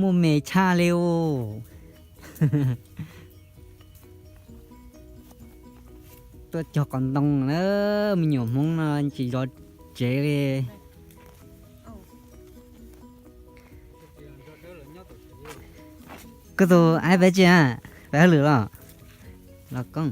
Muaj me tshaj li os. Tuaj cog qos ntoo na, me nyuam Hmoob no tsis zov tsev li. Koj tus aib peb tsi a, peb hauj lwm los? Los koob.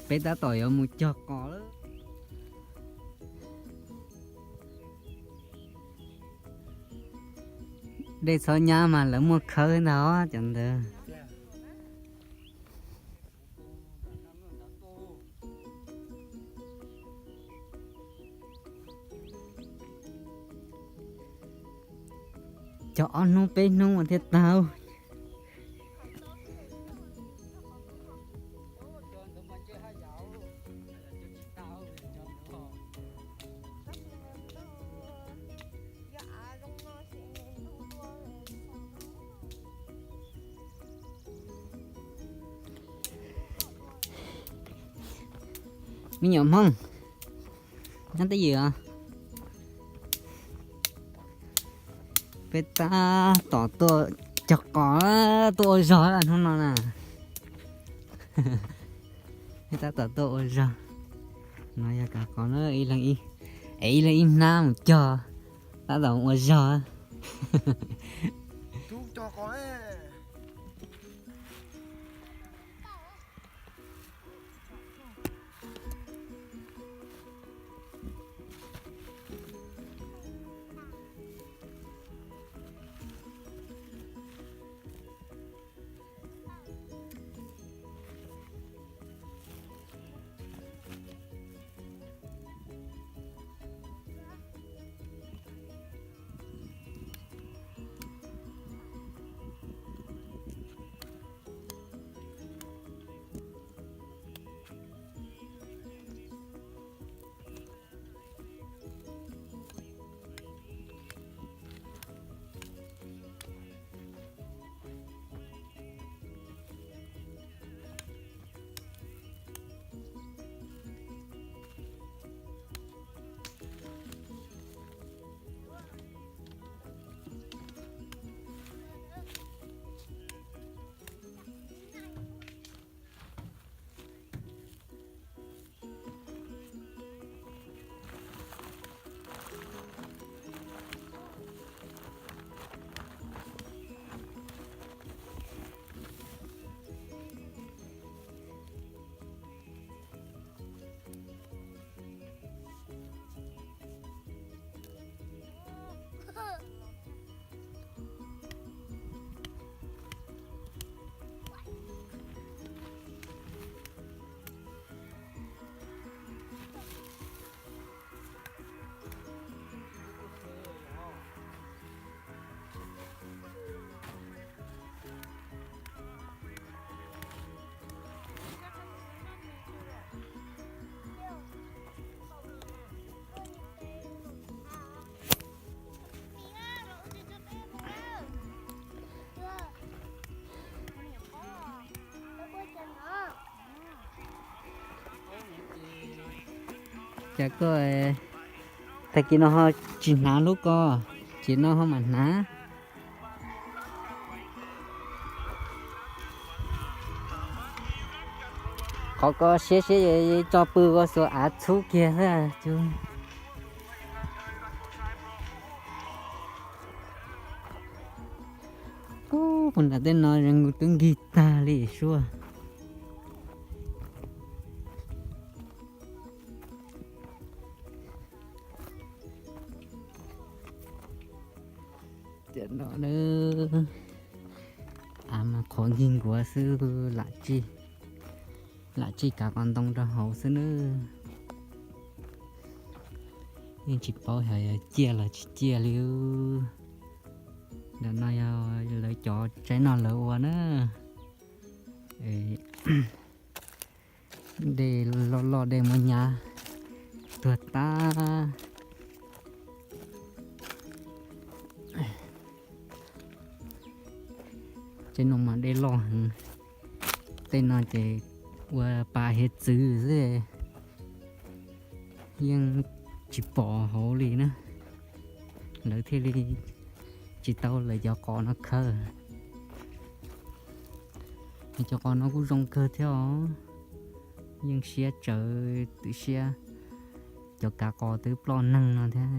Peb tab tom yuav mus cog qos lawm. Dej txhob nyab mas lawv muaj khawb ntag cov ntawd. Cog ob hnub peb hnub thiaj tag. Me nyuam Hmoob, nyob twj ywm os. Peb tab tom tuaj cog qos, tuaj ua zog hnub no na. Peb tab tom tuaj ua zog. No yog kav qos na, es ib leeg ib hnab mus cog, tab tom ua zog. Cas koj tag kis no ho tsis hnav lub ko, ces no ho mam hnav. Qhov ko siab siab tso pw ko xuas av txhub kiag xwb. Ub, puag nram tej no zoo nkaus twb nkig tag li suab. Tiam no na, av mas qhuav nkig nkuav xwb, lam tsij kav qos ntoo rau hauv xwb nawb. Yeej tsis paub xyov yog ciaj los tsis ciaj li. Ntawm no yog lawv cov tsaib no lawv ua na. Dej loj loj dej muab nyab tuag tag. Tej no mas dej loj heev. Tej no ces ua pas hiav txwv xwb. yeej tsis pom hauv li na, lawv thiaj li tsis tau lawv cov qos no khawb. Cov qos no kuj zoo kawg thiab os, yeej siab tsawv twb siab, cov kav qos twb ploj neeg no thiab.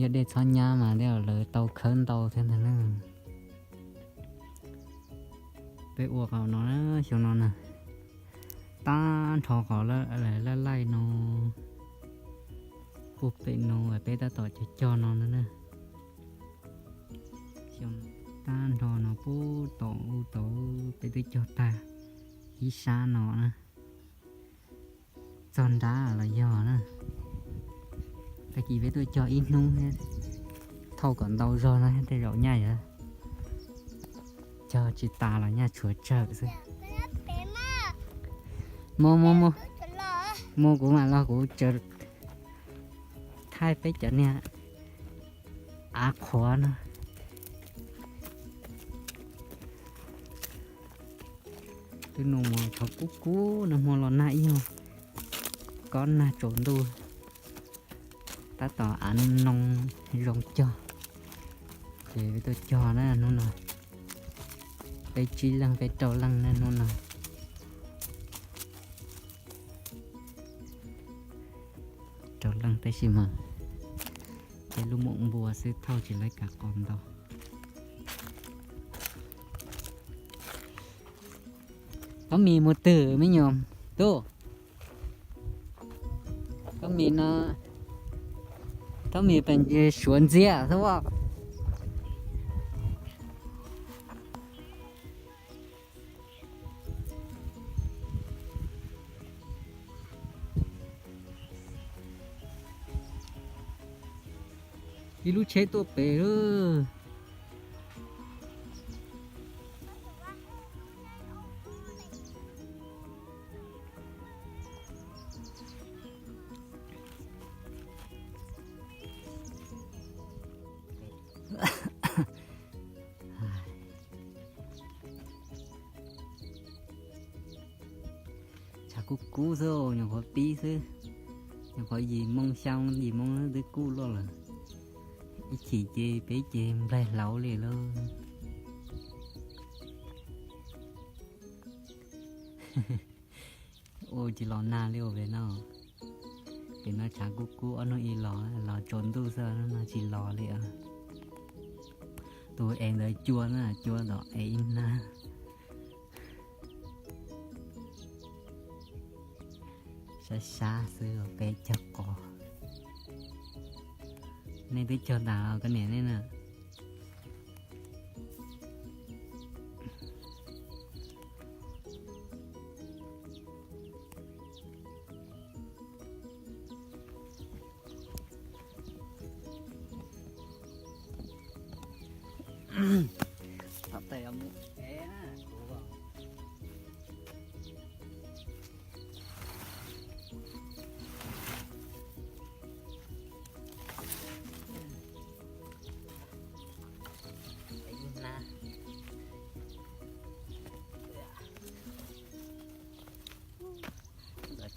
Yog dej txhob nyab mas tej lawv tau khawb ntau thiab ntag na. Peb ua qhov no, xyoo no na, tag nrho qhov laj laij no, puag pem no peb tab tom cog cog no na. Tag nrho no puag tom u tau peb twb cog tag ib sab no na. Txog nrab los yog na, tag kis peb tuaj cog ib hnub thiab, thauj kom ntau zog no tej zaum nyaj yuav cog tsis tas los nyaj tshuav tsawg xwb. Muaj, muaj, muaj, muaj kuv mam los kuv tsav thaij peb cov niag av qhuav no. Twb nug mus tshav kub kub no, hmo los nag ib nyuag kob nag tsaus ntuj, tab tom av noo zoo cog, ces tuaj cog na hnub no, peb tsib leeg peb rau leej na hnub no. Rau leej tab sis mas ces lub moom npua xwb thauj tsis laib kav qos ntau. Khaub mis mus twg me nyuam tub? Khaub mis no, khaub mis pes suav ntxiag xwb. Ib lub tsheb tuaj pem lawm. Tshav kub kub xwb, nyuam qhuav pib xwb, nyuam qhuav yim moo xya yim moo twb kub luaj lawm. Ib chim ces peb ces nplaig hlauv li lauj. Ua tsis los nag li ua pem no. Pem no tshav kub kub ob hnub ib los, los tsaus ntuj xwb, hnub no tsis los li os. Tus es ntawd cua na, cua tom es ib hnab. Sab sab xwb peb cog qos. Nej twb cog tas los koj niam nej na?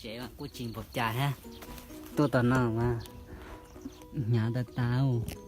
Tsev kuj tsis npaum cas thiab, tuaj tom no mas hnyav tas tas.